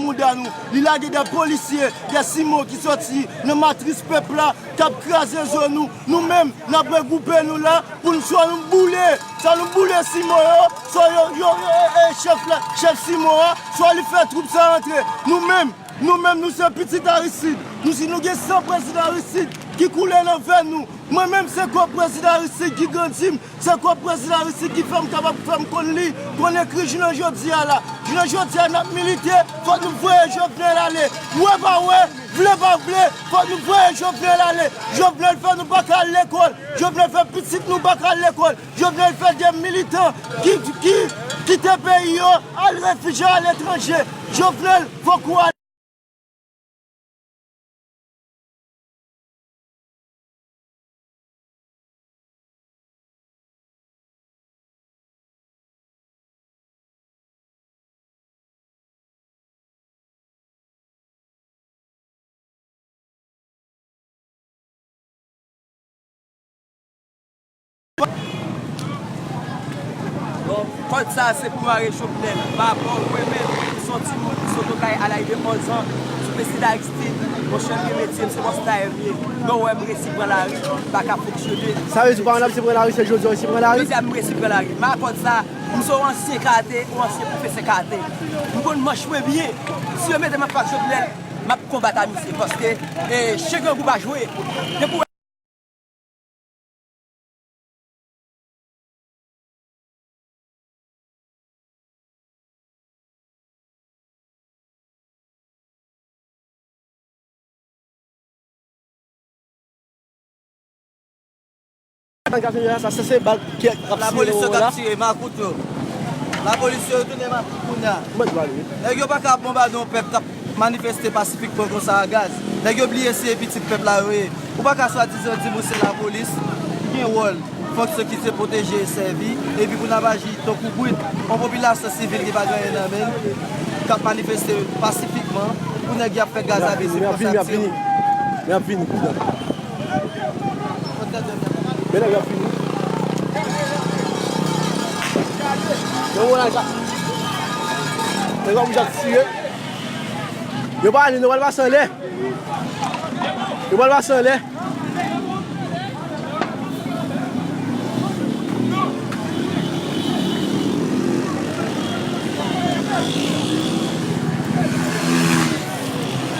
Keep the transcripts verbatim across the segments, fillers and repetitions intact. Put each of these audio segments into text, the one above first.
mouda nou. Li lage de polisye, de simo ki sòti nan matris pèp la, k ap kraze zo nou. Nou menm, n ap regwoupe nou la pou n swa nou boule. Swa nou boule simo yo, swa yo, yo, yo, e, e, chèf la, chèf simo a, swa li fè twoup sa rantre. Nou menm, nou menm, nou se pitit Aristide. Nou, si nou gen san prezidan Aristide ki koule nan venn nou, mwen menm, se kò prezidan Aristide ki grandi m. Se kò prezidan Aristide ki fè m kapab fè m konn li, konn ekri jounen jodi a la. Jounen jodi a, n ap milite, fòk nou voye Jovenel ale. Wè pa wè, vle pa vle, fòk nou voye Jovenel ale. Jovenel fè nou pa ka al lekòl. Jovenel fè pitit nou pa ka al lekòl. Jovenel fè de militan ki, ki kite peyi yo, al refijye aletranje. Jovenel, fòk ou ale. Bon, kòd sa a se pou mare Jovenel. Pa bò, mwen menm, m se yon timoun, m se yon tokay a laj de onz an, sou prezidan Aristide, monchè, m gen metye, m se bòs tayè m ye. Lè w wè m resi pran lari, m pa ka fonksyone. Sa vle di w pa konn ap se pran lari, se jodi a w resi pran lari? Jodi a m resi pran lari. M a kòd sa, m se yon ansyen karate, yon ansyen pwofesè karate. M konn manch mwen byen. Si yo mete m anfas Jovenel, m ap konbat a misye, paske, e, chen grangou pa jwe. Depi w Sa se bal ki ap tire yo la. Lapolis yo k ap tire makout yo. Lapolis yo tounen makout kounye a. Nèg yo pa ka bonbade yon pèp k ap manifeste pasifikman konsa a gaz. Nèg yo bliye se pitit pèp la yo ye. Ou pa ka swadizan di m ou se lapolis, ou gen wòl, fonksyon ki se pwoteje e sèvi, epi pou n ap aji tankou brit, yon popilasyon sivil ki pa gen anyen nan men l, k ap manifeste pasifikman, pou nèg y ap fè gaz avèse konsa ap tire. Men ap vini, men ap vini. Men nèg ap vini. Nan wou la, nèg ap tire. Yo pa ale, yo pral pase anlè. Yo pral pase anlè.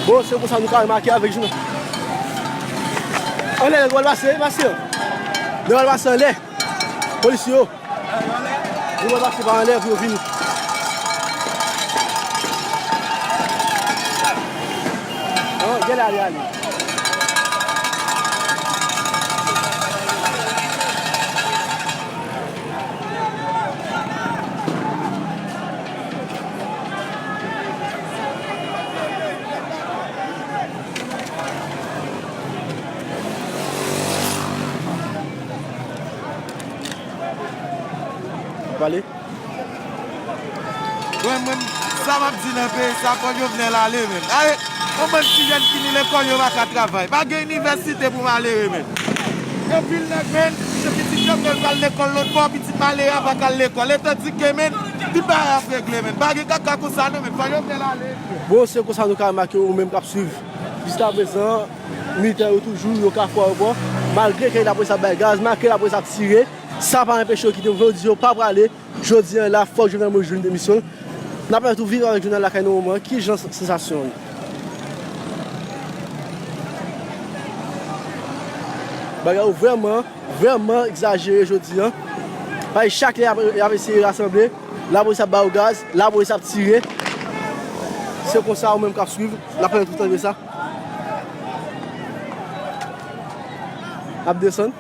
Bon, se konsa nou ka remake avèk jounen. Anlè, yo pral pase, pase. Yo pral pase anlè. Polis yo. Yo pral pase pa anlè pou yo vini. An, gen ale, ale. Pale. Mwen, mwen, sa m ap di nan peyi sa, fòk Jovenel ale, menn. Ale, yon bann ti jèn fini lekòl, yo pa ka travay. Pa gen inivèsite pou malere, menn. Gen pil nèg, menn, se pitit Jovenel pral lekòl lòt bò, pitit malere a pa ka al lekòl. Etandike, menn, tout bagay ap regle, menn. Pa gen kaka konsa, non, menn. Fòk Jovenel ale. Bon, se konsa nou ka remake ou menm k ap swiv. Jiskaprezan, militè yo toujou, yo ka fò ankò. Malgre ke lapolis ap bay gaz, malgre lapolis ap tire, sa pa anpeche yo kite, yo di yo pa prale. Jodi a la, fòk Jovenel Moïse jwenn demisyon l. N ap pèmèt ou viv avèk Jovenel lakay nan moman an. Ki jan sansasyon w ye? Bagay yo vrèman, vrèman egzajere jodi a. Paske chak lè y ap, y ap eseye rasanble, lapolis ap ba yo gaz, lapolis ap tire. Se konsa ou menm k ap swiv, n ap pèmèt ou tande sa. N ap desann.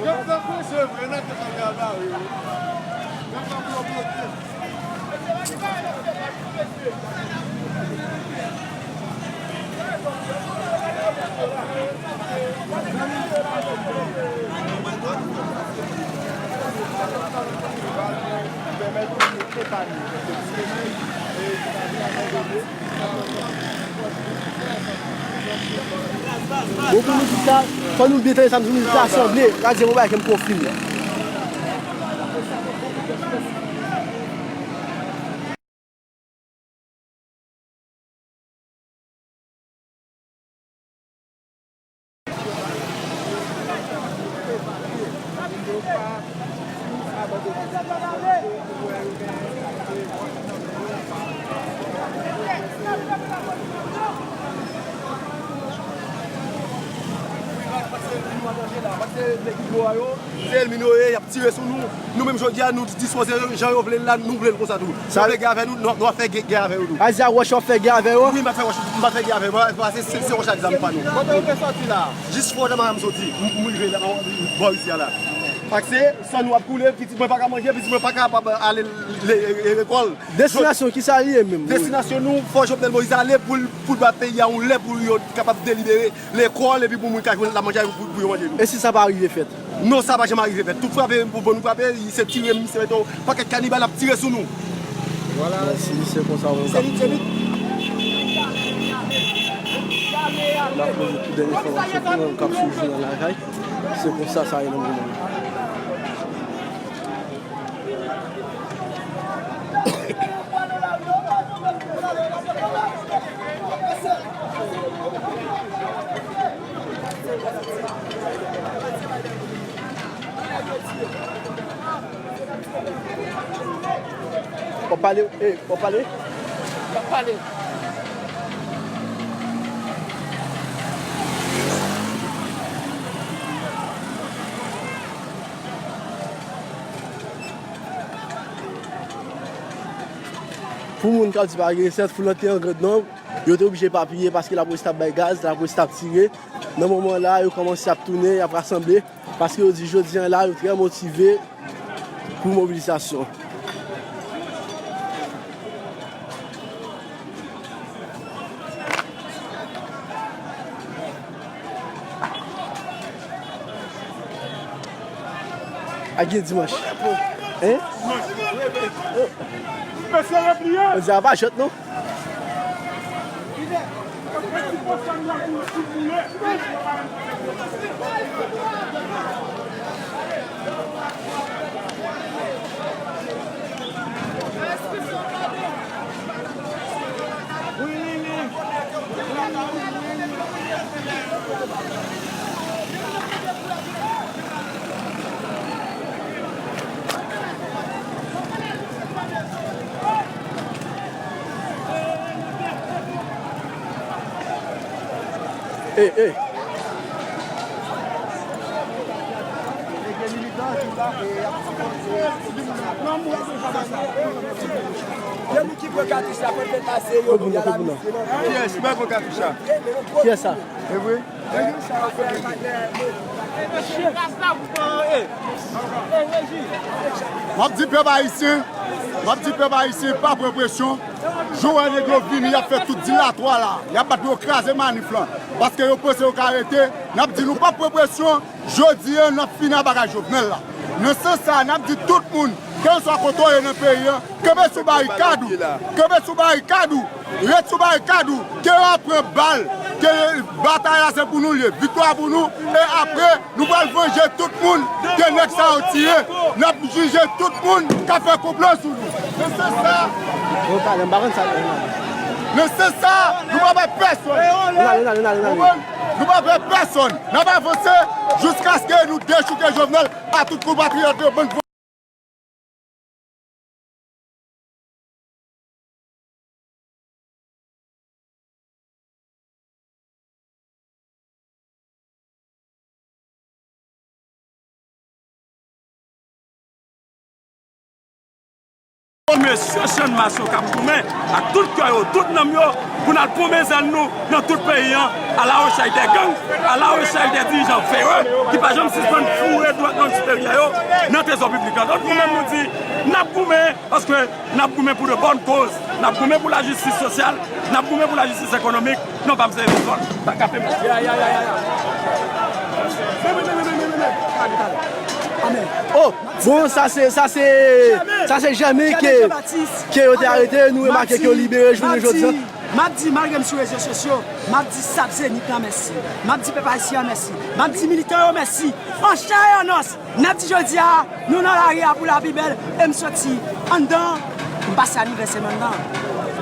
Yo fè konze vre nan tèt an gada wi. Yo fè bloke. Bon, pou nou tout la, fò nou byen tande sa, nou tout la sanble, gade se yon bagay ke m konfime. Se ènmi nou yo ye, y ap tire sou nou. Nou menm jodi a, nou dispoze jan yo vle l la, nou vle l konsa tou. Si yo vle gè avè nou, nou, nou ap fè gè, gè avè yo tou. Sa vle di a wòch w ap fè gè avè yo? Wi, m ap fè wòch, m ap fè gè avè yo. Paske se, se wòch ak zam pa nou. Kote w te soti la? Jis Fò Dama m soti. M, m rive la, bò isi a la. Paske san nou ap koule, pitit mwen pa ka manje, pitit mwen pa kapab ale le, e, e, lekòl. Destinasyon, kisa li ye menm? Destinasyon nou, fò Jovenel Moïse ale pou l, pou l ba peyi a yon lè pou yo kapab delibere lekòl epi pou moun ka jwenn la manje pou, pou yo manje tou. E si sa pa rive fèt? Non, sa pa janm rive fèt. Tout frape pou bon nou frape, se tire, se mete yon pakèt kanibal ap tire sou nou. Vwala. Mèsi, se konsa nou kap. Se vit, se vit. N ap poze tout dènye enfòmasyon pou nou kap swiv Jounal Lakay. Se konsa sa ye nan moman. W ap pale, e, w ap pale? W ap pale. Pou moun k ap di pa gen resèt, Foulante an grand nonb, yo te oblije epapiye paske lapolis t ap bay gaz, lapolis t ap tire. Nan moman la, yo kòmanse ap tounen, y ap rasanble, paske yo di jodi a la, yo trè motive pou mobilizasyon. A gen dimanch. Hein? Mesye repliye. Jodi a pa jwèt non. Ey, ey. Kiyès ki pran katouch la? Kiyès sa? E vre? M ap di pèp ayisyen, m ap di pèp ayisyen, pa pran presyon. Jan w wè nèg yo vini, y ap fè tout dilatwa la. Y ap bat pou yo kraze manif lan. Paske yo panse yo ka rete. N ap di nou pa pran presyon. Jodi a, n ap fini a bagay Jovenel la. Nan sans sa a, n ap di tout moun, kèlkeswa kote w ye nan peyi an, kenbe sou barikad ou. Kenbe sou barikad ou. Ret sou barikad ou. Ke w ap pran bal. Ke batay la se pou nou l ye. Viktwa pou nou. E apre, nou pral vanje tout moun ke nèg sa yo tiye. N ap jije tout moun k ap fè konplo sou nou. Nan sans sa a, nan sans sa a, nou pa bay pèsonn. Nou pa bay pèsonn. N ap avanse jiskaske nou dechouke Jovenel a tout konpatriyòt yo, bann Mesye Channmas yo k ap goumen ak tout kè yo, tout nanm yo, pou n al ponmen zèl nou nan tout peyi an, à la recherche des gangs, à la recherche des dirigeants véreux, ki pa janm sispann foure dwèt nan sipèryè yo nan trezò piblik la. Donk, nou menm nou di, n ap goumen, paske n ap goumen pou de bòn koz, n ap goumen pou lajistis sosyal, n ap goumen pou lajistis ekonomik. Non pa m se Evens Paul, pa kape m. Oh, bon, sa se, sa se, sa se Jèmen ke, ke yo te arete, nou remake ke yo libere jounen jodi a. M ap di, malgre m sou rezo sosyo, m ap di Sab Zenith lan mèsi. M ap di pèp ayisyen an mèsi. M ap di militan yo mèsi. An chè e an os, n ap di jodi a, nou nan lari a pou lavi bèl, e m soti anndan, m pase anivèsè m anndan.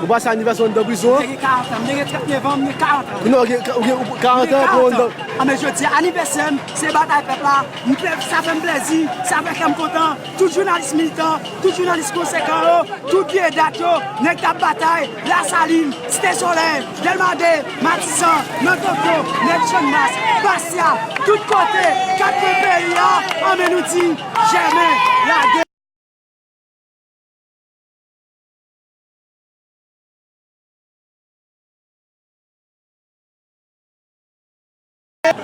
Ou pase anivèsè w anndan prizon an? M te gen karant an, m te gen tranntenevan, m gen karant an. Non, ou gen, ou gen karant an pou anndan. An, men jodi a, anivèsè m, se batay pèp la. M fè, sa fè m plezi, sa fè kè m kontan. Tout jounalis militan, tout jounalis konsekan yo, tout vye dat yo, nèg k ap batay, Lasalin, Site Solèy, Dèlma de, Matisan, nan Tokyo, nèg Channmas, Basya, tout kote, kat kwen peyi a, anben nou di, Jèmen, lage.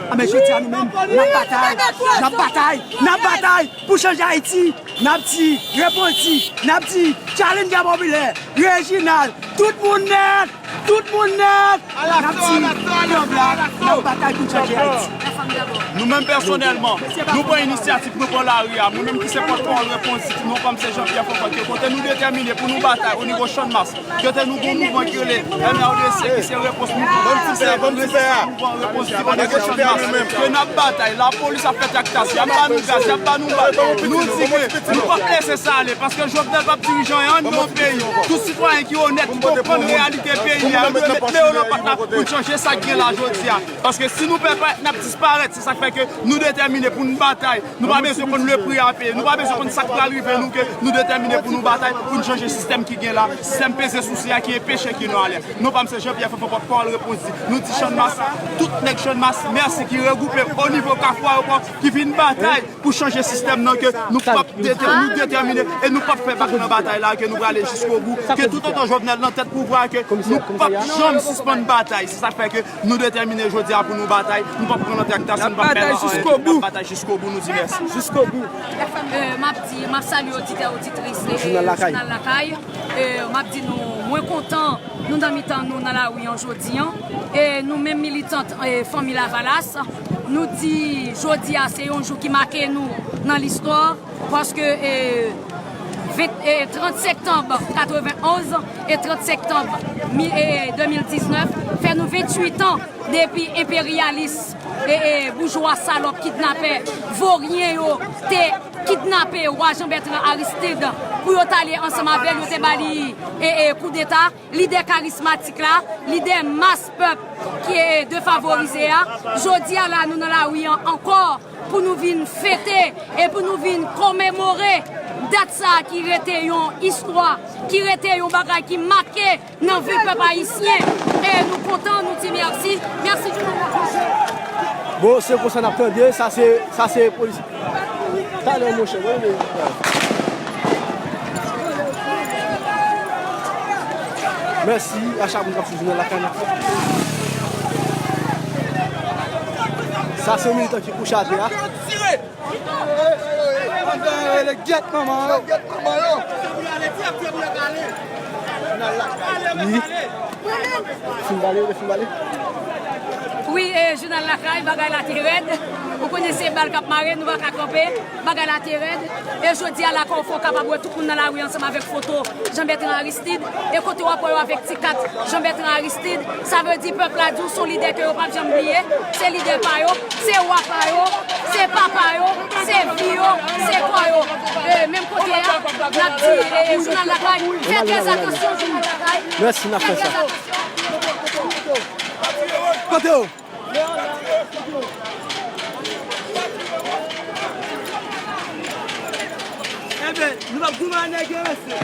Anben jodi a nou menm, n ap batay, n ap batay, n ap batay pou chanje Ayiti. N ap di, Repondi, n ap di, Challenger Popilè, Reginald, tout moun nèt, tout moun nèt. N ap di, pèp la, n ap batay pou n chanje Ayiti. Nou menm pèsonèlman, nou pran inisyativ, nou pran lari a. Mwen menm ki se pòtpawòl Repondi, non pa m se Jean Pierre Fanfan, ke kote nou detèmine pou nou batay o nivo Channmas. Kote nou gon mouvman ki rele M R D C, ki se Repons Mouvman, ki se mouvman Repons Divan de Channmas, ke n ap batay, lapolis ap fè traktasye, y ap ba nou gaz, y ap ba nou bal. Nou di ke nou p ap lese sa ale, paske Jovenel p ap dirije anyen anndan peyi. Tout sitwayen ki onèt, ki konprann reyalite peyi a, yo dwe met men yo nan pat la pou n chanje sa k gen la jodi a. Paske si nou pè parèt, n ap disparèt. Se sa k fè ke nou detèmine pou n batay. Nou pa bezwen konn le pri a peye. Nou pa bezwen konn sa k pral rive nou, ke nou detèmine pou nou batay, pou n chanje sistèm ki gen la, sistèm peze souse a ki enpeche ke nou ale. Non pa m se Jean Pierre Fanfan, pòtpawòl Repondi. Nou di Channmas, tout nèg Channmas, mèsi ki regwoupe o nivo Kafou Ayewopò, ki vin batay pou chanje sistèm nan, ke nou p ap dete-, nou detèmine e nou p ap fè bak nan batay la, ke nou prale jiskobou, ke toutotan Jovenel nan tèt pouvwa, ke nou p ap janm sispann batay. Se sa k fè ke nou detèmine jodi a pou nou batay, nou p ap pran nan traktasyon, nou p ap pèdan anyen, n ap batay jiskobou, nou di mèsi. Jiskobou. Euh, m ap di, m ap salye oditè, oditris, e, Jounal Lakay. Jounal Lakay. Euh, m ap di nou, mwen kontan nou nan mitan nou nan lari an jodi an. E nou menm militant, e, Fanmi Lavalas, nou di jodi a se yon jou ki make nou nan listwa, paske, e, ven, e, trant septanm katrevenonz e trant septanm mi-, e, de mil diznèf fè nou venntuit an depi enperyalis e, e, boujwa salòp kidnapè voryen yo te kidnape wa Jean Bertrand Aristide pou yo t ale ansanm avè l, yo te ba li, e, e, koudeta. Lidè karismatik la, lidè mas pèp ki, e, defavorize a. Jodi a la, nou nan lari an ankò pou nou vin fete e pou nou vin komemore dat sa a ki rete yon istwa, ki rete yon bagay ki make nan vi pèp ayisyen. E nou kontan, nou di mèsi. Mèsi, Jounal Lakay. Bon, se konsa n ap tande, sa se, sa se polis. Talè, monchè, wè, wè. Mèsi a chak moun k ap swiv Jounal Lakay. Sa se yon militan ki kouche atè a. Wi. Fin bale, fin bale. Wi, e, Jounal Lakay, bagay la te rèd. Ou konnen se bal k ap mare, nou pa ka kanpe. Bagay la te rèd. E jodi a la, Kafou kapab wè tout moun nan lari ansanm avèk foto Jean Bertrand Aristide. E kote w ap wè yo avèk ti kat Jean Bertrand Aristide. Sa vle di pèp la di w se yon lidè ke yo p ap janm bliye. Se lidè pa yo, se wa pa yo, se papa yo, se vi yo, se kò yo. E, menm kote a, n ap di, e, Jounal Lakay, fè trè atansyon, Jounal Lakay. Mèsi, n ap fè sa. Kote yo? Enben, nou p ap goumen a nèg yo, mesye.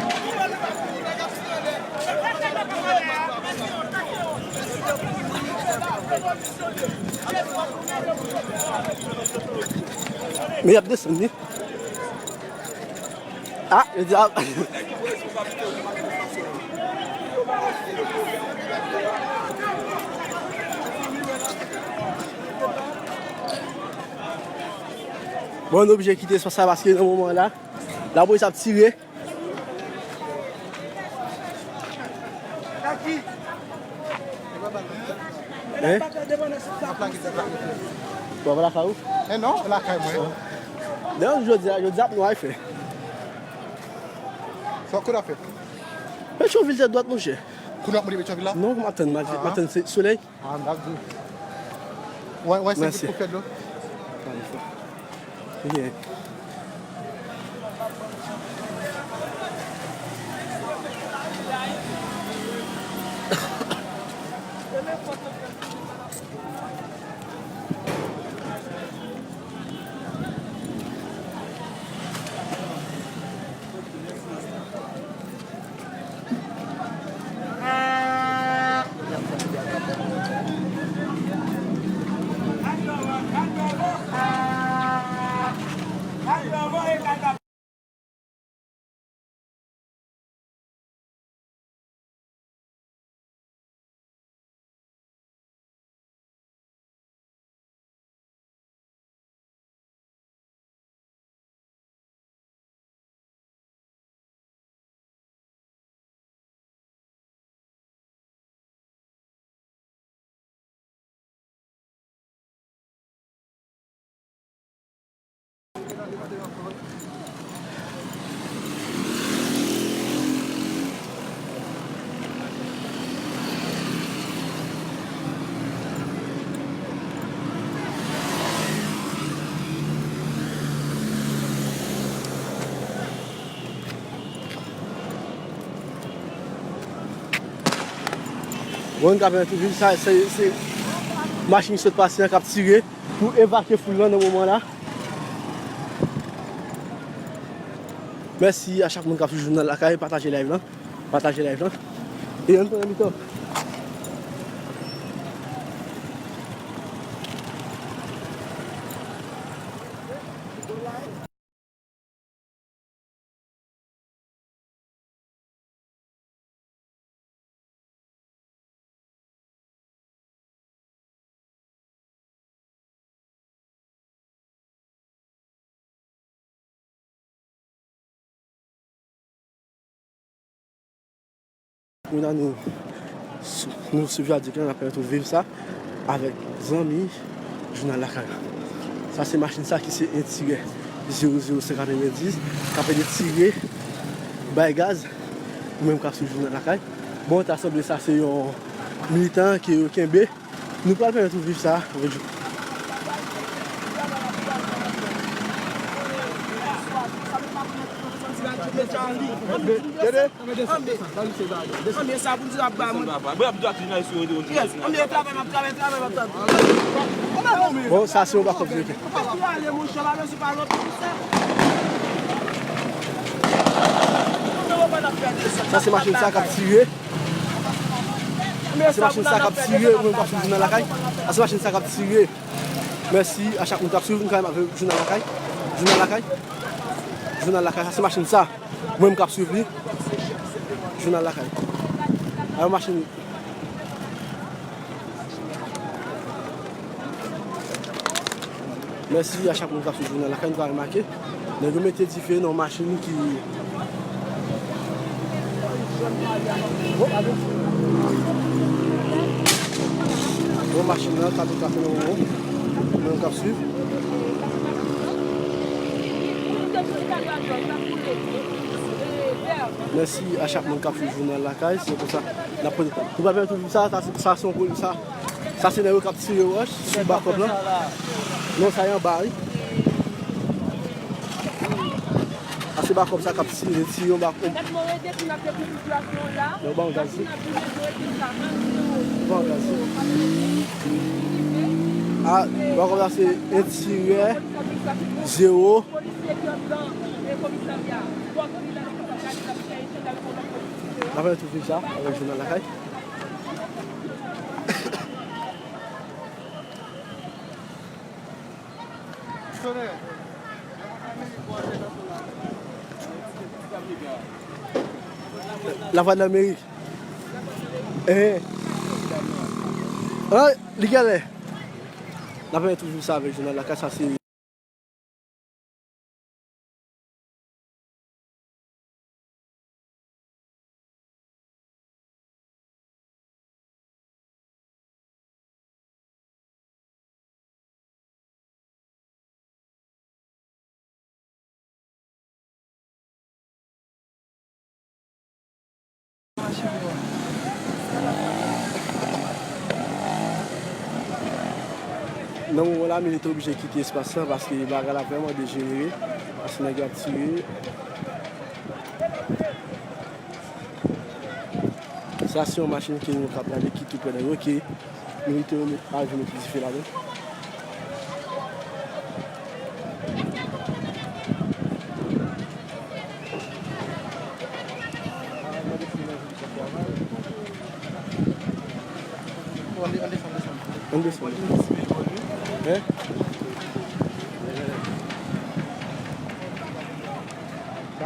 Men y ap desann, wi. Ah, yo di, ah. Bon, nou oblije kite espas la paske nan moman la, lapolis ap tire. Hein? Bon, w lakay ou? Eh non, lakay mwen. Dayè, jodi a, jodi a ap nwa, e fè. Sa w konnen ap fè? Petyonvil tèt dwat, monchè. Kounye a w ap monte Petyonvil la? Non, m ap tann, m ap, m ap tann se, solèy. Ah, m ap di w. Wè, wè, se pou fè dlo. Mèsi. Byen. Bon, nou ka fè tou viv sa, se, se machin ki sot pase an k ap tire pou evakye foul lan nan moman la. Mèsi a chak moun k ap swiv Jounal Lakay, pataje live lan, pataje live lan. E ann pran nan mitan. Kounye a nou, nou sou vyadik la, n ap pèmèt ou viv sa avèk zanmi Jounal Lakay la. Sa se machin sa ki se en tirè zewo zewo senk katrevenndis, k ap ede tire, bay gaz, ou menm k ap swiv Jounal Lakay. Bon, ta sanble sa se yon militan ke yo kenbe. Nou pral pèmèt ou viv sa avèk jou. Tande? Anben sa pou n di ap ba moun. Yes, anben travay, m ap travay, travay, m ap travay. Bon, sa se yon bakòp vye. Sa se machin sa k ap tire. Se machin sa k ap tire, ou menm k ap swiv Jounal Lakay. Sa se machin sa k ap tire. Mèsi a chak moun k ap swiv, nou kanmenm avèk Jounal Lakay. Jounal Lakay. Jounal Lakay, sa se machin sa. Ou menm k ap swiv li. Jounal Lakay. A yon machin. Mèsi a chak moun k ap swiv Jounal Lakay, nou ka remake. Nèg yo mete dife nan yon machin ki. Bon, machin nan, kato kafe nan yon. Moun k ap swiv. Mèsi a chak moun k ap swiv Jounal Lakay, se konsa. N ap poze. Nou pa pèmèt ou viv sa, sa, sa se yon sa. Sa se nèg yo k ap tire wòch sou bakòp lan. Non, sa e anba, wi. Sa se bakòp sa k ap tire, tire yon bakòp. Yo ba yon gaz. Yo ba yon gaz. A, bakòp la se en tirè zewo. N ap fè tou viv sa avèk Jounal Lakay. Lavwadlamerik. Eh. Ah, li genlè. N ap fè toujou sa avèk Jounal Lakay, sa se Nan moman la, militè oblije kite espas la paske bagay la vrèman dejenere. Paske nèg yo ap tire. Sa se yon machin ke nou ka prale ki tou prè nan yo, ke militè yo met, arive met dife ladan. Ann desann, desann. Ann desann. Hein?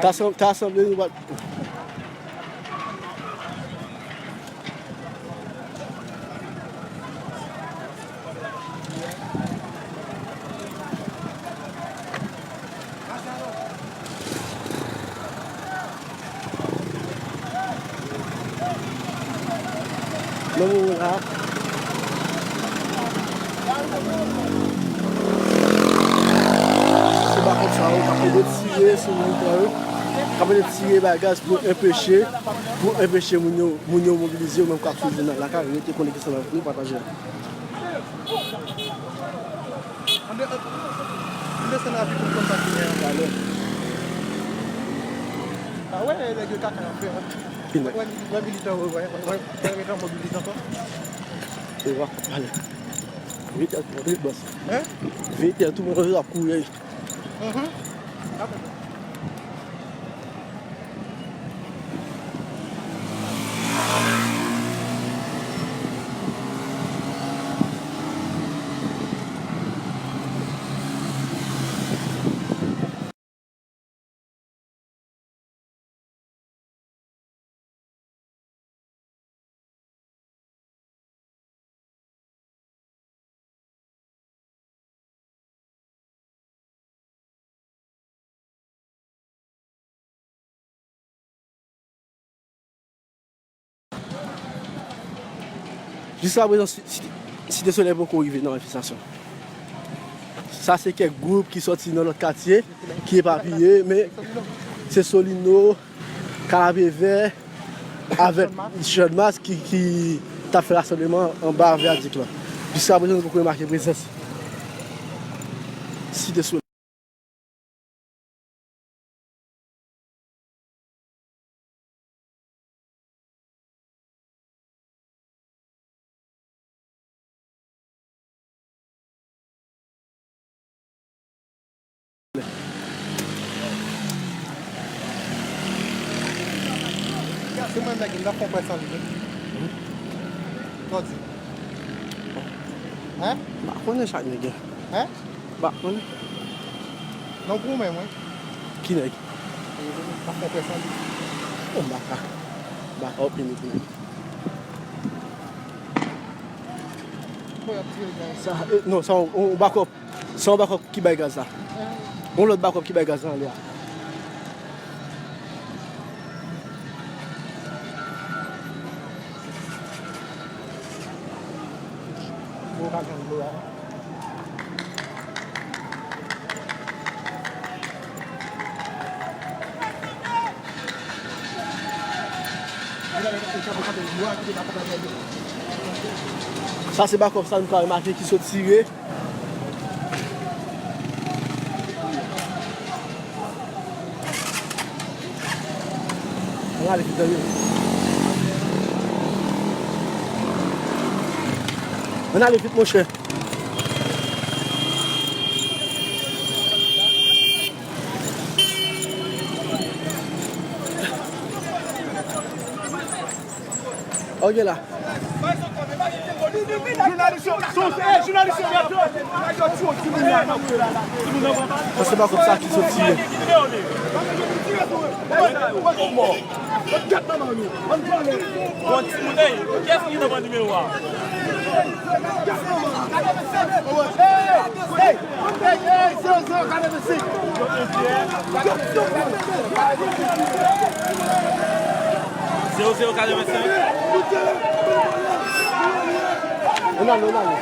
Ta sanble nou pa t Nan moman la, se bakòp sa yo k ap ede tire sou militè yo, k ap ede tire bay gaz pou enpeche, pou enpeche moun yo, moun yo mobilize, yo menm k ap sou jounal la, ka rete konekte ansanm avèk nou, pataje. Ann de-, ann desann rapi pou n konn sa ki gen an valè. A wè, nèg yo kaka ap fè. Ki nèg? Wè, wè militè, wè, wè, wè, wè militè mobilize ankò. E w ap pale. Vite, vite, bòs. Hein? Vite, tout moun ap kouri. Mhm. Jiskaprezan, Si-, Si-, Site Solèy poko rive nan manifestasyon. Sa se kèk gwoup ki sòti nan lòt katye, ki epapiye, men se Solino, Kanapevè, avèk Channmas ki, ki t ap fè rasanbleman anba vyadik la. Jiskaprezan, nou poko remake prezans Site Solèy. Se mwen nèg la fon près anvi. Sa w di? Hein? M pa konnen sa nèg la. Hein? M pa konnen. Non, pou mwen, mwen. Ki nèg? E, m pa fon près anvi. Bon, m pa ka. M pa ka opine pou nèg. Bon, y ap tire gaz. Sa, e, non, sa, on, on bakòp. Se yon bakòp ki bay gaz la. Yon lòt bakòp ki bay gaz la anlè a. Bon, pa jwenn dlo a. Sa se bakòp sa nou ka remake ki sot tire. Ann ale vit, tande. Ann ale vit, monchè. Ok la. Jounalis yo, sou, eh, jounalis yo, nèg yo tiye timoun nan, nan kouri la, la. Sa se bakòp sa ki sot tire. Bon, timoun, ey, kiyès ki nan ban nimewo a? Hey, hey, zewo zewo katrevensenk. Zewo zewo katrevensenk. Ann ale, ann ale.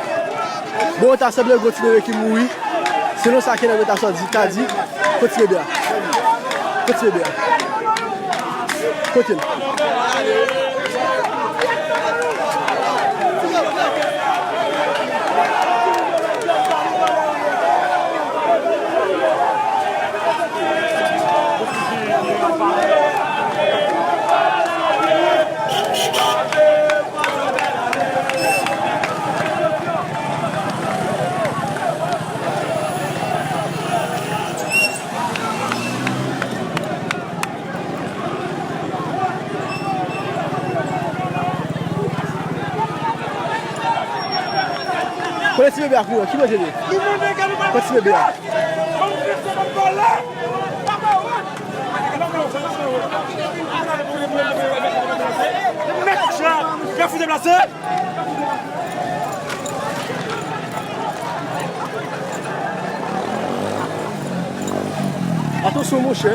Bon, yo ta sanble gwo ti bebe ki mouri. Selon sa Kenneth Betancourt di, ta di, kote ti bebe a? Kote ti bebe a? Kote l? Kote ti bebe a kouri? Ki kote li? Kote ti bebe a? Mèt chan, fè fout deplase. Atansyon, monchè.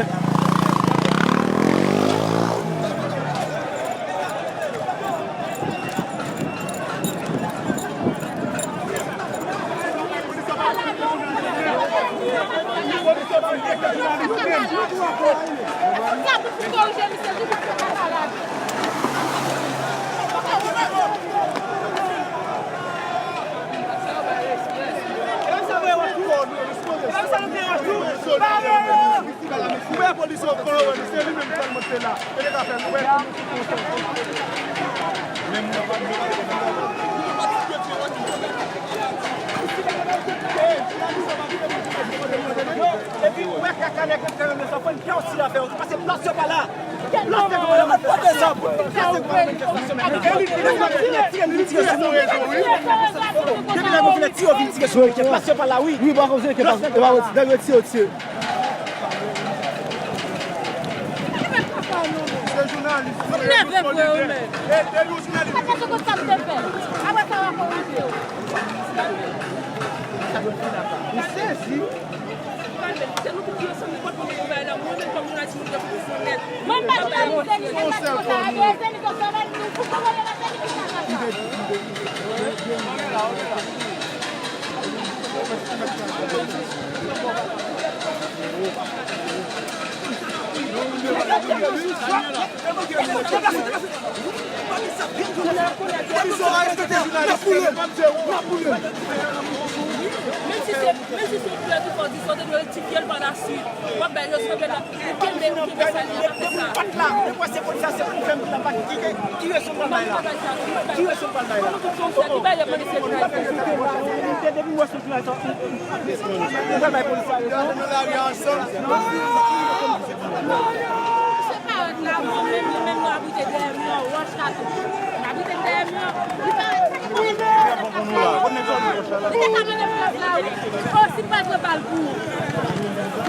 Ou wè polis yo pran wè nou, se li menm k al monte la. E lè k ap fè nou wè. Epi ou wè kaka nèg yo fè yo, sa fò n fè osi afè yo, paske plas yo pa la. Plas yo pa la, plas yo pa la. Depi nèg yo vin tire, yo vin tire sou yo, plas yo pa la, wi. Wi, ba konn se ke plas, e ba nèg yo tire, yo tire. Se jounalis. M nève vre wi, men. E, e yon jounalis. Sa ka se konsa m te fè. Apre sa, w a korije w. M sezi. Se nou tout ki ansanm, nenpòt moun ki bay la, mwen menm kòm jounalis, mwen te pou fè nèt. Mwen pa jounalis, se li, se li, se li, se li, se li, se li, se li, se li. Menm si se, menm si se yon koulè ki fè w di sa, w te dwe rektifye l pa la swit. W ap bay yo sou bèl la. Ou kenbe, ou kenbe sa, li pa fè sa. Depi w wè se polis la, se pou fè m la, ki, ki rezon pral bay la? Ki rezon pral bay la? Ki bay yo polis la? Depi m wè sou plas la, ou pral bay polis la rezon? Se pa la, mwen menm, li menm, nou abite dèyè mi an, wòch la tou. Li te ka mande plas la, wi. O, si pa dwe bal pou ou.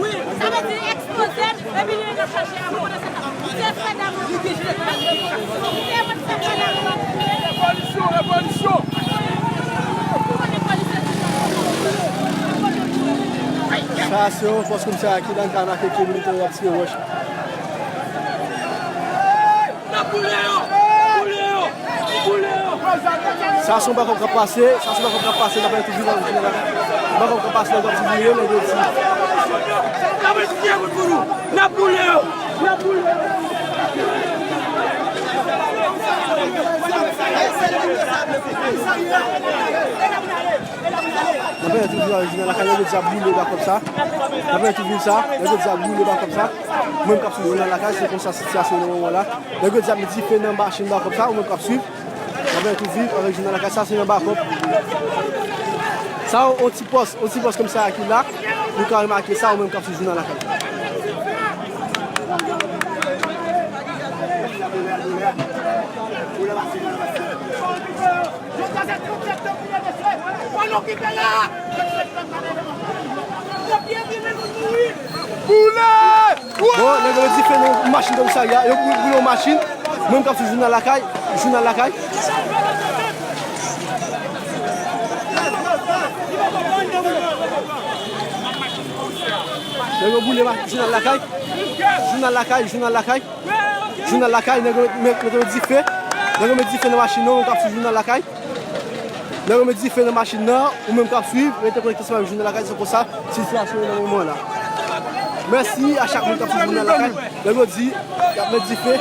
Wi, sa vle di ekspoze m, epi li vin ap chache a, mwen konnen se sa. Se frè dam nan. Se mwen ki se frè dam nan. Revolisyon, revolisyon. Ou konnen polis se tout sa. Sa se yon fòs komisarya ki nan Kanake ki militè yo ap tire wòch. N ap boule yo! Boule yo! Boule yo! Sa se yon bakòp k ap pase, sa se yon bakòp k ap pase, n ap tout viv, viv la. Bakòp k ap pase, nèg yo ap di boule yo, nèg yo di. N ap retire kout pou nou! N ap boule yo! N ap boule yo! N ap retire tout viv, viv la, nèg yo di ap boule bakòp sa. N ap retire tout viv sa, nèg yo di ap boule bakòp sa. Mwen menm k ap swiv jounal Lakay, se konsa sitiyasyon nan moman la. Nèg yo di ap met dife nan machin bakòp sa, ou menm k ap swiv. N ap met tout viv avèk jounal Lakay, sa se nan bakòp. Sa yon ti pòs, yon ti pòs komisarya ki la. Nou ka remake sa, ou menm k ap swiv jounal Lakay. Jodi a se trant septanm li ye, mesye. Fò n okipe la. Trant septanm pa nan. Yo byen vini, nou mouri. Boule! Bon, nèg yo met dife nan machin komisarya, yo boule, boule yon machin. Mwen menm k ap swiv jounal Lakay, jounal Lakay. Nèg yo boule ma-, jounal Lakay. Jounal Lakay, jounal Lakay. Jounal Lakay, nèg yo met, met, met dife. Nèg yo met dife nan machin nan, ou k ap swiv jounal Lakay. Nèg yo met dife nan machin nan, ou menm k ap swiv, rete konekte ansanm avèk jounal Lakay, se konsa sitiyasyon yo nan moman la. Mèsi a chak moun k ap swiv jounal Lakay. Nèg yo di, y ap met dife.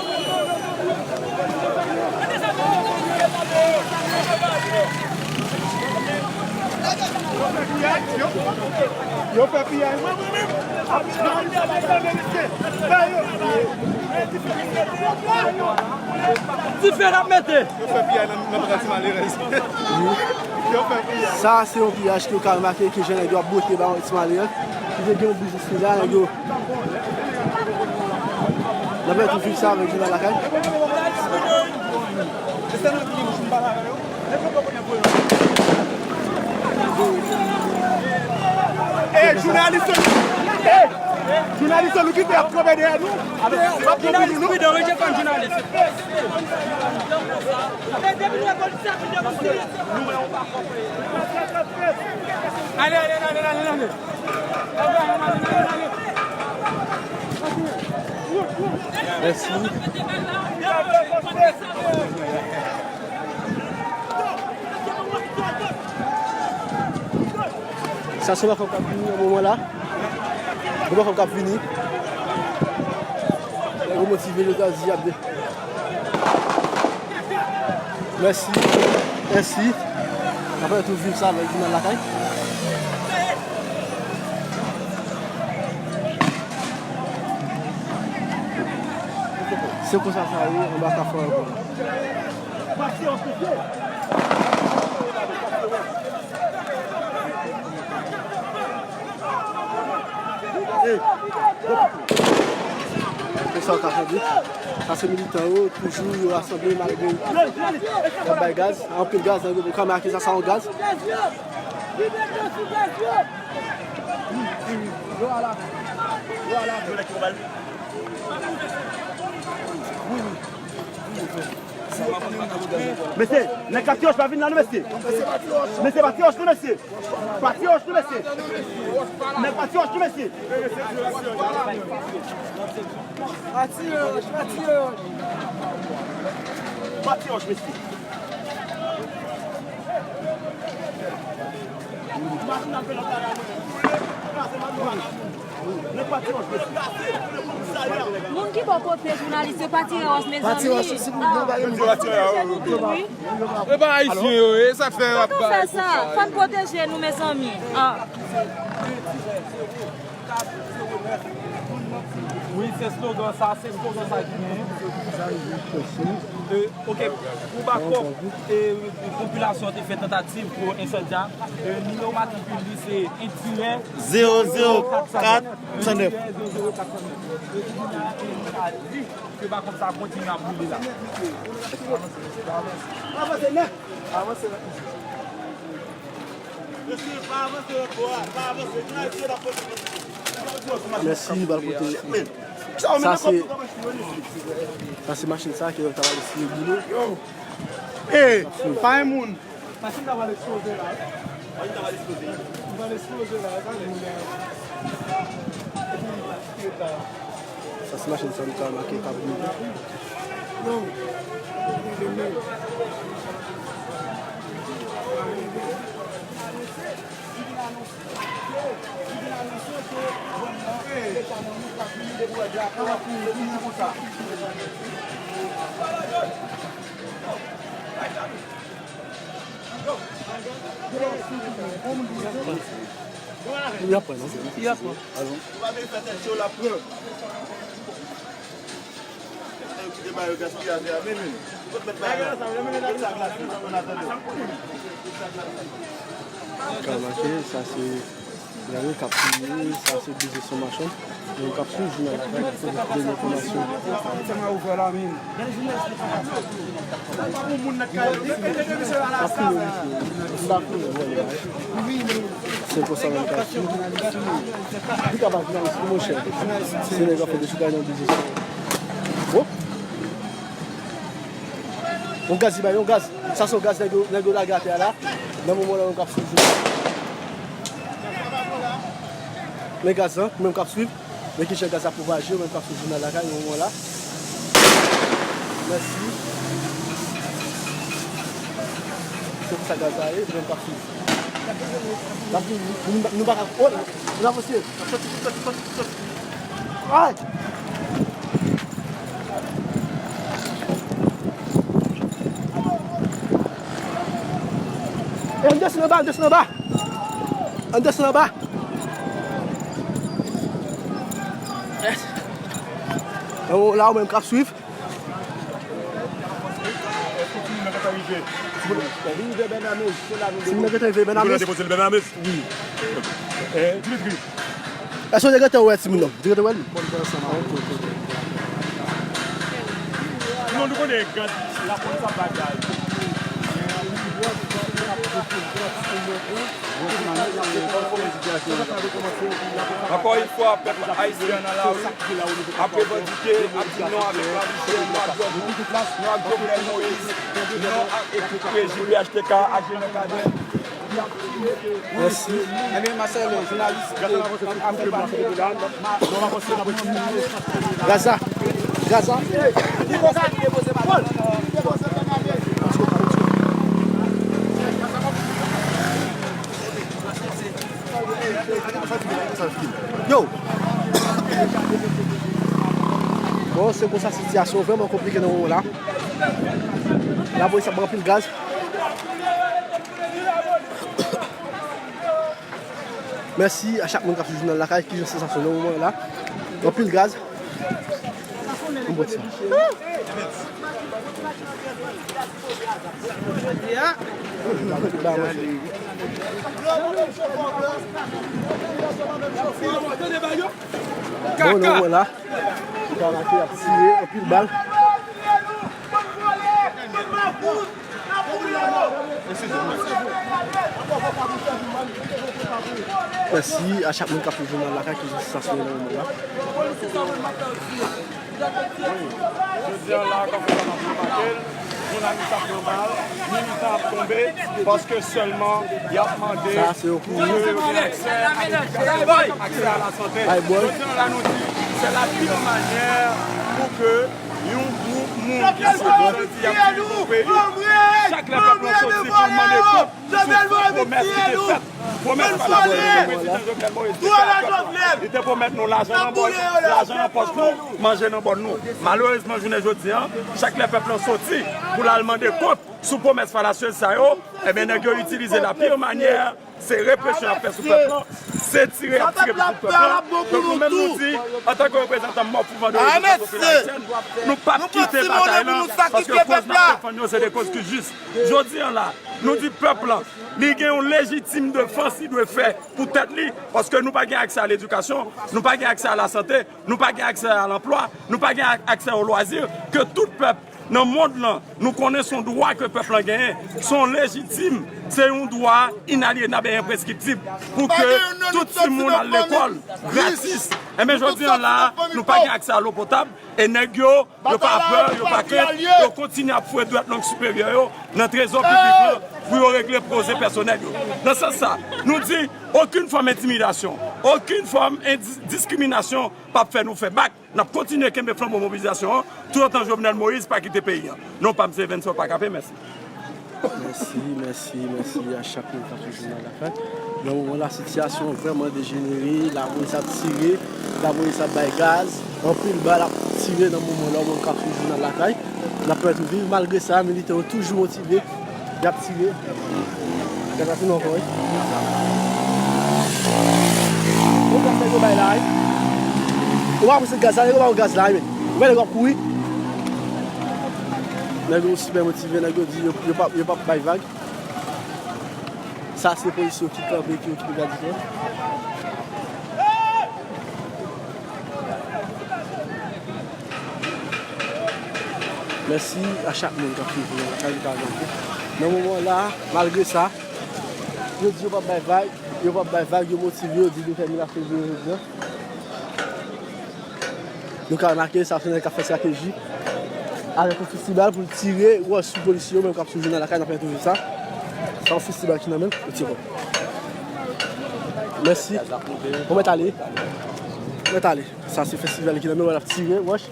Yo fè piyay. Mwen, mwen menm. Dife n ap mete. Yo fè piyay nan, nan pran ti malerèz. Yo fè piyay. Sa se yon piyaj ke w ka remake ke jan nèg yo ap bwote ba yon ti malerèz. Ki te gen yon biznis li la, nèg yo. N ap fè tou viv sa avèk Jounal Lakay. E jounalis yo, e jounalis yo, nou kite ap kanpe dèyè nou. N ap kanpe nou, non. Ale, ale, ale, ale, ale. Mèsi. Sa se yon bafòm k ap vini nan moman la. Yon bafòm k ap vini. Nèg yo motive, yo ta di y ap de- Mèsi. Mèsi. N ap fè tou viv sa avèk Jounal Lakay. Se konsa sa ye, anba Kafou ankò. E sa w ka tande, sa se militan yo, toujou yo rasanble malgre y ap bay gaz, anpil gaz, nèg yo ka make sa, sa yon gaz. Mesye, nèg Katyoch pa vin la non, mesye. Mesye, Patyoch non, mesye. Patyoch non, mesye. Nèg Patyoch non, mesye. Patyoch, Patyoch. Patyoch, mesye. Moun ki bò kote jounalis yo pa tire wòch, mezanmi. Pa tire wòch, si moun nan pa gen moun. Tire wòch, tire wòch. E pa ayisyen yo ye, sa k fè y ap fè sa. Fò n pwoteje nou, mezanmi. Ah. Wi, se slogan sa, se slogan sa ki genyen. E, ok, pou bakòp, e, popilasyon te fè tantativ pou ensandya, e, nimewo matrikil li se en tirè zewo zewo kat san nèf. Ke bakòp sa kontinye ap boule la. Avanse nèt. Avanse nèt. Mesye, pa avanse ankò a, pa avanse. Mèsi, bal kote. Sa se, sa se machin sa ke yo ta pral eseye boule. Yo! E, pa yon moun. Machin ta pral eksploze la. Machin ta pral eksploze. Li pral eksploze la, e pa moun la. Epi, epi, Sa se machin sa nou ka remake k ap vini. Y ap pran, non? Y ap pran. Alon. Ka mache, sa se Gade k ap fini, sa se biznis yon machann. Moun k ap swiv jounal la, k ap pote dènye enfòmasyon. N ap fini, mesye. M pa fini, vòlè. Se konsa menm k ap swiv. Li ka pa jounalis, monchè. Se nèg k ap fè dechoukay nan biznis. Hop! Yon gaz, li bay yon gaz. Sa se yon gaz nèg yo, nèg yo lage atè a la. Nan moman la, nou k ap swiv jounal. Men gaz lan, ou menm k ap swiv. Men kijan gaz la pwopaje, ou menm k ap swiv jounal la kay, nan moman la. Mèsi. Se konsa gaz la ye, ou menm k ap swiv. N ap vini, nou, nou pa ka, oh, nou avanse. Ay! E, ann desann anba, ann desann anba. Ann desann anba. Yes. Nan moman la, ou menm k ap swiv. Timoun nan gentan rive Bènamez. Wi. Èske w te gentan wè timoun nan? Ou te gentan wè li? Non, nou konnen gad lapolis ap bagay. Ankò yon fwa, pèp ayisyen an nan lari ap revandike, ap di non avèk lavi chè, non ak djòb, non ak Jovenel Moïse, non ak ekip rejim P H T K ak Jean Cadet. Mèsi. Ebyen, Marcel, jounalis, e, ap fè pati de la. Gaza. Gaza. Yo! Bon, se konsa sitiyasyon vrèman konplike nan moman la. Lapolis ap bay anpil gaz. Mèsi a chak moun k ap swiv jounal lakay. Ki jan sansasyon nan moman la? Anpil gaz. Yon bòt sa. Bon, nan moman la, ou ka make ap tire anpil bal. Mèsi a chak moun k ap swiv jounal lakay ki jan sitiyasyon nan moman la. Jodi a la, kòm sa n ap remake l, jounalis ap pran bal, militan ap tonbe, paske sèlman y ap mande pou ke yo gen aksè a ledikasyon, aksè a lasante. Jodi a la, nou di, se la pire manyè pou ke yon gwoup moun ki soti di y ap dirije yon peyi, chak lè pèp lan soti pou l mande kont sou pwomès ki te fèt, pwomès falasye ke prezidan Jovenel Moïse te fè a pèp lan. Li te pwomèt nou lajan nan bòl, lajan nan pòch nou, manje nan bòl nou. Malerezman, jounen jodi a, chak lè pèp lan soti pou l al mande kont sou pwomès falasyez sa yo, ebyen, nèg yo itilize la pire manyè, se represyon y ap fè sou pèp lan, se tire y ap tire pou tout pèp lan. Donk, nou menm, nou di, antanke reprezantan mò pou vandredi nan popilasyon, nou p ap kite batay lan, paske koz n ap defann yo, se de koz ki jis. Jodi a la, nou di pèp lan, li gen yon lejitim defans li dwe fè pou tèt li, paske nou pa gen aksè a ledikasyon, nou pa gen aksè a lasante, nou pa gen aksè a lanplwa, nou pa gen ak-, aksè o lwazi, ke tout pèp nan mond lan, nou konnen se yon dwa ke pèp lan genyen, se yon lejitim, se yon dwa inalyenab e enpreskriptib, pou ke tout timoun al lekòl gratis. Enben, jodi a la, nou pa gen aksè a lo potab, e nèg yo, yo pa pè, yo pa krent, yo kontinye ap foure dwèt lang siperyè yo nan trezò piblik lan pou yo regle pwoze pèsonèl yo. Nan sans sa, nou di, okenn fòm entimidasyon, okenn fòm endi-, diskriminasyon p ap fè nou fè bak. N ap kontinye kenbe flanbo mobilizasyon an, toutotan Jovenel Moïse pa kite peyi an. Non pa m se Venson Pakapé, mèsi. Mèsi, mèsi, mèsi a chak moun k ap swiv jounal lakay. Nan moman la, sitiyasyon an vrèman dejenere. Lapolis ap tire, lapolis ap bay gaz, anpil bal ap tire nan moman la, moun k ap swiv jounal lakay. N ap pèmèt ou viv. Malgre sa, militè yo toujou motive, y ap tire. Gaz la tounen ankò, wi. Bon, gaz nèg yo bay la, wi. Ou pa wè se gaz la, nèg yo ba yo gaz la, wi, men. Ou wè nèg yo ap kouri. Nèg yo sipè motive, nèg yo di yo, yo p ap, yo p ap bay vag. Sa se polis yo ki kanpe, ki okipe gad la. Mèsi a chak moun k ap swiv nou nan kay nou ka rantre. Nan moman la, malgre sa, yo di yo p ap bay vag, yo p ap bay vag, yo motive, yo di detèminasyon yo jodi a. Nou ka remake, sa se nèg k ap fè estrateji avèk yon fistibal pou l tire wòch sou polisye yo, menm k ap swiv jounal lakay, n ap fè toujou sa. Sa yon fistibal ki nan men l, yo tire. Mèsi. Ou mèt ale. Ou mèt ale. Sa se fistibal ki nan men l, w ap tire wòch.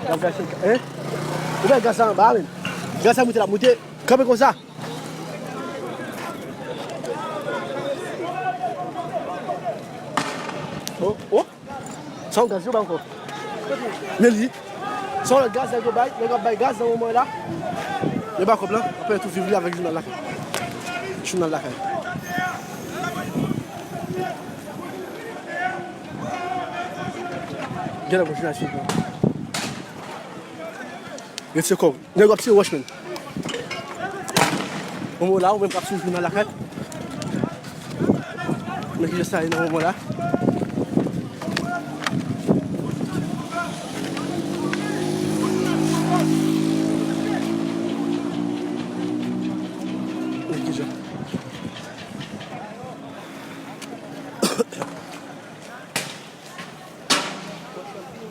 L ap gache, hein? Ou wè gaz la anba, men. Gaz la moute, l ap moute. Kanpe konsa. Oh, oh. Sa yon gaz yo bay ankò. Men li. Sa yon lòt gaz nèg yo bay, nèg yo ap bay gaz nan moman la. Men bakòp lan, apre tou viv li avèk jounal la. Jounal Lakay. Gen lè pou jounalis yo pran. Retire kò w. Nèg w ap tire wòch, menm. Momo la, ou menm k ap sou jounal Lakay. Men kijan sa ye nan moman la. Men kijan.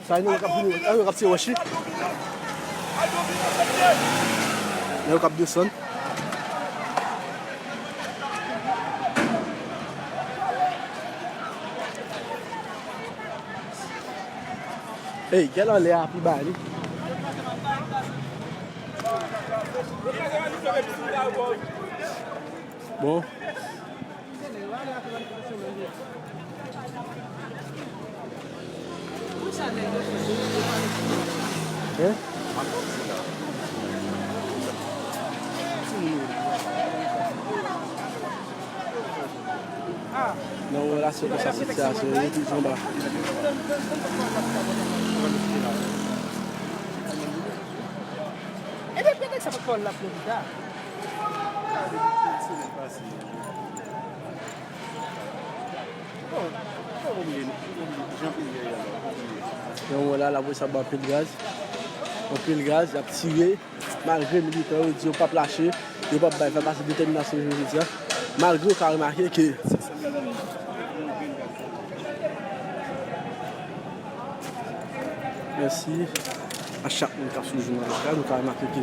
Sa, nou k ap vini, nou k ap tire wòch, wi. Nou k ap desann. Ey, gèl anlè a pi ba li. Bon. Hein? Nan relasyon konsa, sitiyasyon yo toujou anba. Ebyen, pèmèt sa pa t fè w la Florida. Bon, bon, bon, bon, jan peyi a ye la, bon, bon. Yon moman la, lapolis ap ba anpil gaz. Anpil gaz, y ap tire. Malgre militan yo di yo p ap lache, yo p ap bay vag, paske detèminasyon yo jodi a. Malgre w ka remake ke Mèsi a chak moun k ap swiv jounal la. Nou ka remake ke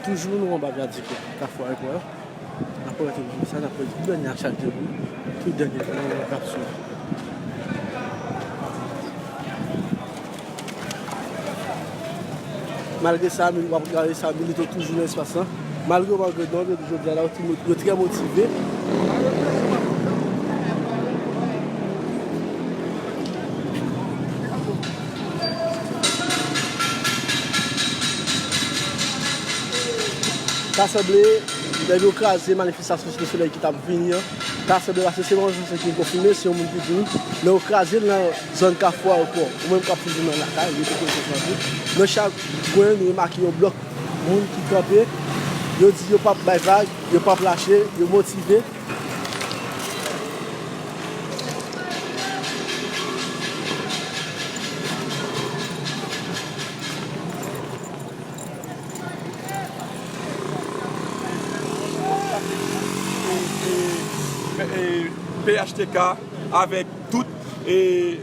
toujou nou anba vyadike Kafou Ayewopò a. N ap rete nan sa, n ap rete tou dènye a chak jou, tou dènye moun k ap swiv. Malgre sa, w ap gade sa, milite toujou nan espas lan. Malgre, malgre non, yo di jodi a la, yo ti mo-, yo trè motive. Ta sanble, nèg yo kraze manifestasyon Site Solèy ki t ap vini an. Ta sanble paske se yon enfòmasyon ki konfime, se yon moun ki di nou, men yo kraze l nan zòn Kafou Ayewopò. Ou menm k ap swiv nou nan lakay, rete konekte avèk nou. Nan chak kwen, nou remake yon blòk moun ki kanpe. Yo di yo p ap bay vag, yo p ap lache, yo motive. E, e, e, P H T K avèk tout, e,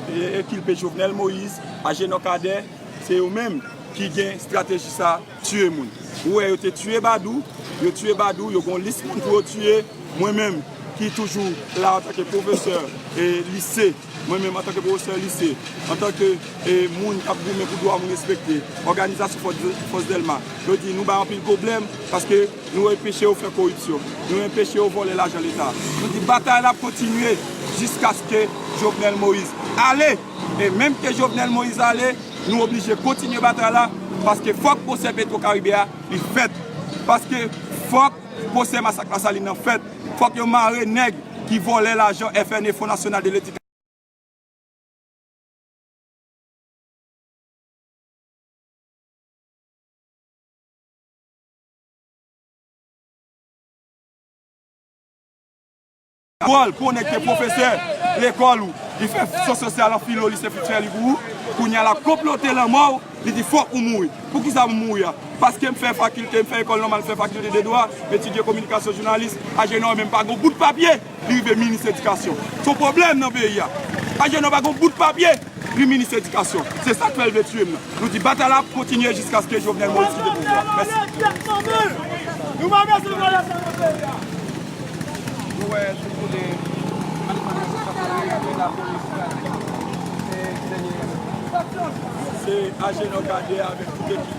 e, ekilpe Jovenel Moïse, Agenor Cadet, se yo menm ki gen estrateji sa, tiye moun. Ou wè, yo te tiye Badou, yo tiye Badou, yo gon lis moun pou yo tiye. Mwen menm, ki toujou la antanke pwofesè, e, lise, mwen menm antanke pwofesè lise, antanke, e, moun k ap goumen pou dwa moun respekte, òganizasyon Fòs, Fòs Dèlma, yo di nou bay anpil pwoblèm paske nou enpeche yo fè koripsyon, nou enpeche yo vòlè lajan Leta. Nou di batay la ap kontinye jiskaske Jovenel Moïse ale. E menm ke Jovenel Moïse ale, nou oblije kontinye batay la, paske fòk pwosè Petro Caribe a li fèt. Paske fòk pwosè masak Lasalin nan fèt. Fòk yo mare nèg ki vòlè lajan F N E, Fonds National de l'Éducation. Lekòl, konekte pwofesè lekòl ou. Li fè syo sosyal an filo, li se foutyè li pou ou. Kounye a l ap konplote lanmò w, li di fòk ou mouri. Poukisa pou m mouri a? Paske m fè fakilte, m fè ekòl nòmal, m fè fakilte de dwa, m etidye kominikasyon jounalis, Agenor menm pa gon bout papye, li rive minis edikasyon. Se yon pwoblèm nan peyi a. Agenor pa gon bout papye, li minis edikasyon. Se sa k fè l vle tiye m nan. Nou di batay la ap kontinye jiskaske Jovenel Moïse kite pouvwa. Mèsi. Nou pa bezwen vòlè sa nan peyi a. Nou wè sou kote manifestasyon k ap fè la polis la. Se Agenor Cadet avèk tout ekip.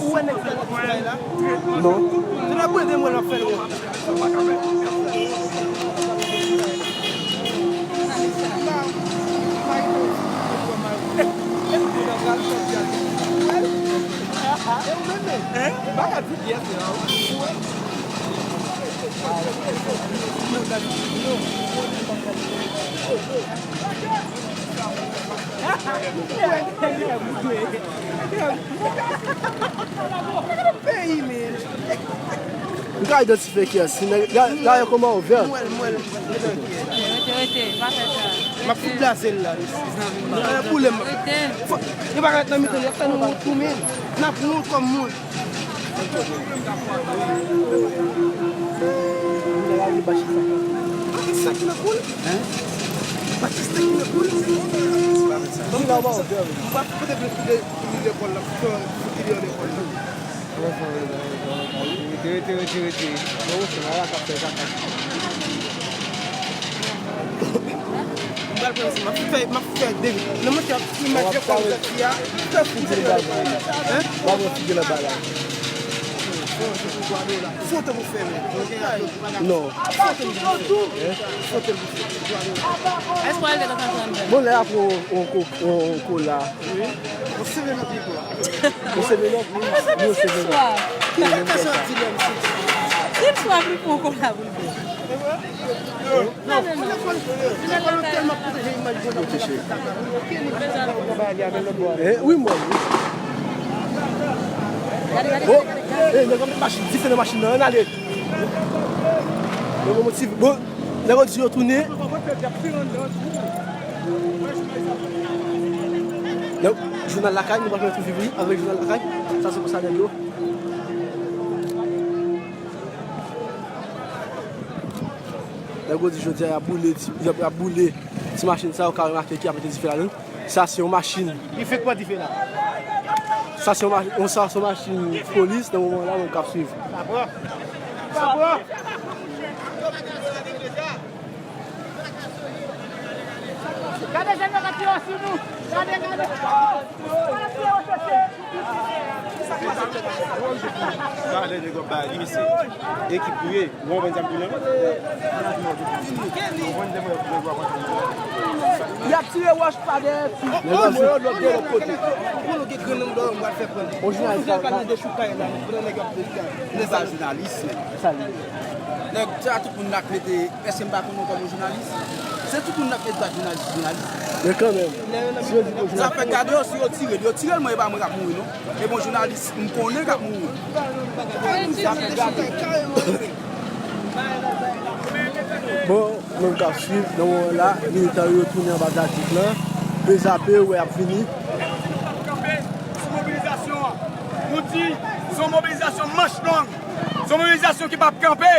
Ou wè nèg sa nan ti bagay la? Non. Se la pou ede mwen nan fè l wont. Peyi, men. M ka idantifye kiyès. Si nèg, ga-, gade kòman ouvè. Mwen, mwen, mwen. Rete, rete, pa fè sa. M ap fout blaze l la. Nan boule m. Rete. Fò, yo pa ka ret nan mitan, y ap fè nou wont tou, men. N ap wont kòm moun. Ann sèk nan kou l. Ann sèk nan kou l. Ann sèk nan kou l. M pa kote vle file lekòl la, fouti li an lekòl la. Rete, rete, rete, rete. Bon, se la k ap fè kaka. M pral pran sa, m ap fè, m ap fè de. Nan mwen, se ap imaj lekòl sòti a, fè fouti li an lekòl la. Hein? W ap wè figi l anba la. Foto pou fè, men. Non. Èske w al te konsantre anndan? Bon, lè y ap yon, yon, yon, yon kola. Wi. Yon seven up li pran. Yon seven up, wi. Wi, yon seven up. Li menm fè sa. Sil swa, li pran yon kola pou l bwè. Non, non, non. Eh, wi, mwen, wi. Bon, eh, nèg yo met machin, dife nan machin nan, ann ale. Nèg yo motive. Bon, nèg yo di yo tounen. Nèg, jounal lakay, nou pa fè tou viv li avèk jounal lakay. Sa se konsa nèg yo. Nèg yo di jodi a y ap boule ti, y ap, y ap boule ti machin sa yo ka remake ki ap mete dife ladan l. Sa se yon machin. Li fèk pran dife la. Sa se yon ma-, yon, sa se yon machin polis nan moman la, mwen k ap swiv. Sa pran. Sa pran. Gade jan yo ka tire sou nou. Gade, gade. Talè nèg yo bay li, mesye. Ekip pou ye. Ou konprann sa m di w la? Y ap tire wòch pa dèyè fi. Nèg yo voye lòt de lòt kote. Pou nou gen grenn nan dòlè, m pral fè pran. On jounalis la, pral nan dechoukay la, nou pran nèg ap dechoukay. Nou pa jounalis, men. Sa li ye. Nèg, sa tout moun la k mete, èske m pa konnen w kòm yon jounalis? Se tout moun la k mete jounalis, jounalis. Men kanmenm, si yo di ke w jounalis. Zafè gade yo, si yo tire l, yo tire l, mwen, e pa mwen k ap mouri, non. E bon jounalis, m konnen k ap mouri. Bon, moun k ap swiv, nan moman la, militan yo tounen anba taktik lan. Bezapye, wè, y ap vini. Sou mobilizasyon an. Nou di, se yon mobilizasyon manch long. Se yon mobilizasyon ki p ap kanpe.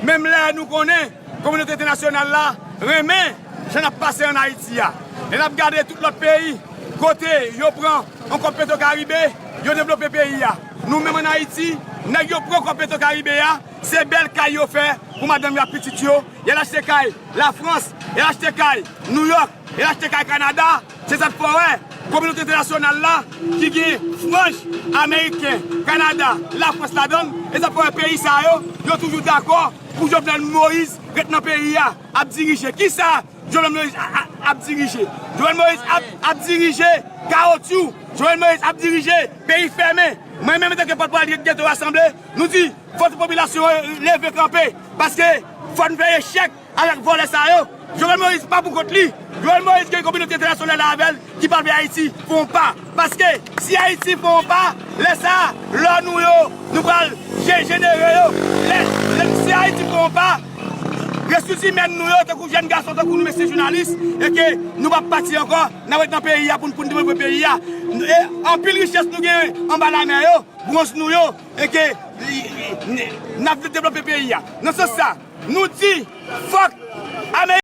Menm lè nou konnen kominote entènasyonal la renmen jan n ap pase ann Ayiti a. Lè n ap gade tout lòt peyi, kote yo pran yon kòb Petwokaribe, yo devlope peyi a. Nou menm ann Ayiti, Nèg yo pran kòb Petro Caribe a, se bèl kay yo fè pou madanm yo ak pitit yo. Y al achte kay Lafrans, y al achte kay Nouyòk, y al achte kay Kanada. Se sa k fè w wè kominote entènasyonal la ki gen franj ameriken, Kanada, Lafrans ladan l, e sa k fè w wè peyi sa yo, yo toujou dakò pou Jovenel Moïse ret nan peyi a, ap dirije. Kisa Jovenel Moïse a- a- ap dirije? Jovenel Moïse ap, ap dirije kawotyou. Jovenel Moïse ap dirije peyi fèmen. Mwen menm, antanke pòtpawòl geto rasanble, nou di fòk popilasyon an leve kanpe, paske fò n fè echèk avèk vòlè sa yo. Jovenel Moïse pa pou kont li. Jovenel Moïse gen kominote entènasyonal la avè l ki pral fè Ayiti fè yon pa. Paske si Ayiti fè yon pa, lè sa a, lò nou yo, nou pral je- jenere yo. Lè, lè, si Ayiti fè yon pa, resous imèn nou yo, tankou jèn gason, tankou nou mesye jounalis, e ke nou p ap pati ankò, n ap ret nan peyi a pou n, pou n devlope peyi a. E anpil richès nou genyen anba lamè yo, bwonz nou yo, e ke n ap devlope peyi a. Nan sans sa, nou di, fòk Amerik